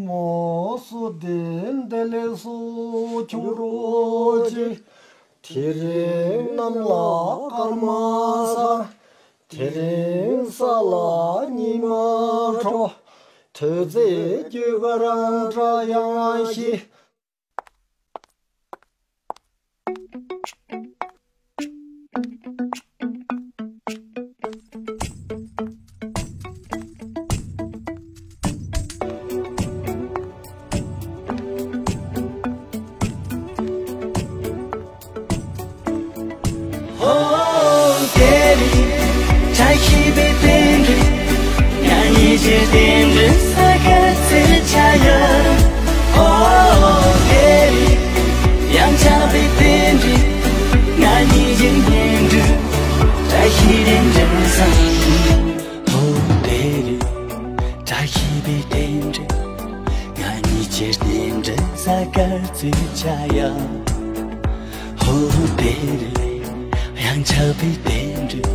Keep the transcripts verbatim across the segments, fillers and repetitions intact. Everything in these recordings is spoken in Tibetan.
མོ་སོ་དེ་འདི་ལས་སོ་ཁྱུང་རོ་ཅི། དེ་རིང་གནམ་ལ་སྐར་མ་ས། དེ་རིང་ས་ལ་ཉི་མ་འཕྲོ། དུས་ཚོད་རྒྱུ་ག་རང་འདྲ་ཡང་ཤི། ཧོ་དེ་རིང་བཀྲ་ཤིས་པའི་རྟེན་འབྲེལ། ང་གཉིས་ཀྱི་རྟེན་འབྲེལ་ས་ག་ཚོད་ཆགས་ཡ། ཧོ་དེ་རིང་ཡང་ཆགས་པའི་རྟེན་འབྲེལ། ང་གཉིས་ཀྱི་གཉེན་སྒྲིག་བཀྲ་ཤིས་རྟེན་འབྲེལ་བཟང་། ཧོ་དེ་རིང་བཀྲ་ཤིས་པའི་རྟེན་འབྲེལ། ང་གཉིས་ཀྱི་རྟེན་འབྲེལ་ས་ག་ཚོད་ཆགས་ཡ། ཧོ་དེ་རིང་ཡང་ཆགས་པའི་རྟེན་འབྲེལ།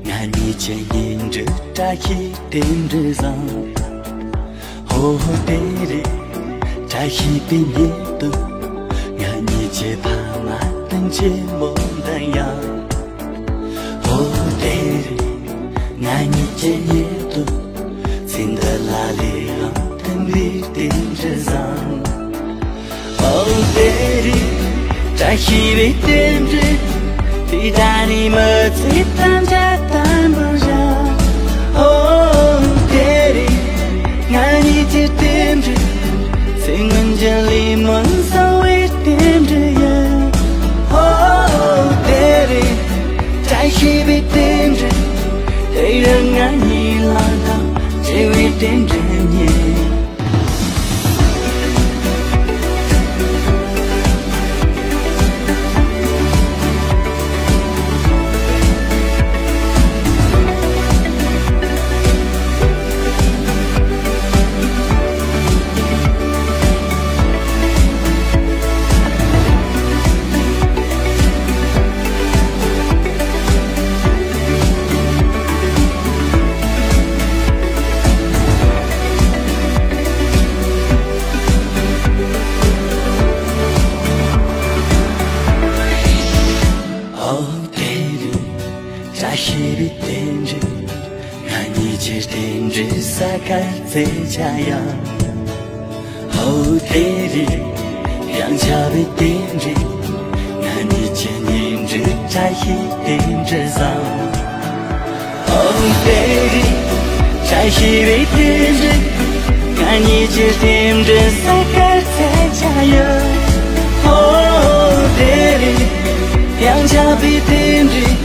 ང་གཉིས་ཀྱི་གཉེན་སྒྲིག་བཀྲ་ཤིས་རྟེན་འབྲེལ་བཟང་། ཧོ་དེ་རིང་བཀྲ་ཤིས་པའི་ཉིན་དུ། ང་གཉིས་ཀྱི་ཕ་མ་དང་ཆེན་མོ་དང་ཡང་། ཧོ་དེ་རིང་ང་གཉིས་ཀྱི་ཉིན་དུ། ཚེ་འདི་ལ་ལས་རང་མཐུན་པའི་རྟེན་འབྲེལ་བཟང་། ཨོ་དེ་རིང་བཀྲ་ཤིས་པའི་རྟེན་འབྲེལ། དེ་ད་ནི་མི་ཚེ་ཐམས་ཅད་དམ་པར་བཞག་ཨོ་དེ་རིང་ང་གཉིས་ཀྱི་རྟེན་འབྲེལ། ཚེ་སྔོན་གྱི་ལས་སྨོན་གསང་བའི་རྟེན་འབྲེལ་ཡིན། ཨོ་དེ་རིང་བཀྲ་ཤིས་པའི་རྟེན་འབྲེལ། དེ་ཡང་ང་གཉིས་ལ་དང་བརྩེ་བའི་རྟེན་འབྲེལ་ཉིད། ཨོ་དེ་རིང་བཀྲ་ཤིས་པའི་རྟེན་འབྲེལ། ང་གཉིས་ཀྱི་རྟེན་འབྲེལ་ས་ག་ཚོད་ཆགས་ཡ། ཨོ་དེ་རིང་ཡང་ཆགས་པའི་རྟེན་འབྲེལ། ང་གཉིས་ཀྱི་གཉེན་སྒྲིག་བཀྲ་ཤིས་རྟེན་འབྲེལ་བཟང་། ཨོ་དེ་རིང་བཀྲ་ཤིས་པའི་རྟེན་འབྲེལ། ང་གཉིས་ཀྱི་རྟེན་འབྲེལ་ས་ག་ཚོད་ཆགས་ཡ། ཨོ་དེ་རིང་ཡང་ཆགས་པའི་རྟེན་འབྲེལ།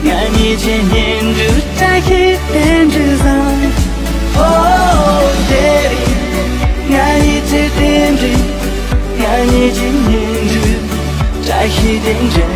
ང་གཉིས་ཀྱི་གཉེན་སྒྲིག་བཀྲ་ཤིས་རྟེན་འབྲེལ་བཟང་། ཨོ་དེ་རིང་ང་གཉིས་ཀྱི་རྟེན་འབྲེལ། ང་གཉིས་ཀྱི་གཉེན་སྒྲིག་བཀྲ་ཤིས་རྟེན་འབྲེལ་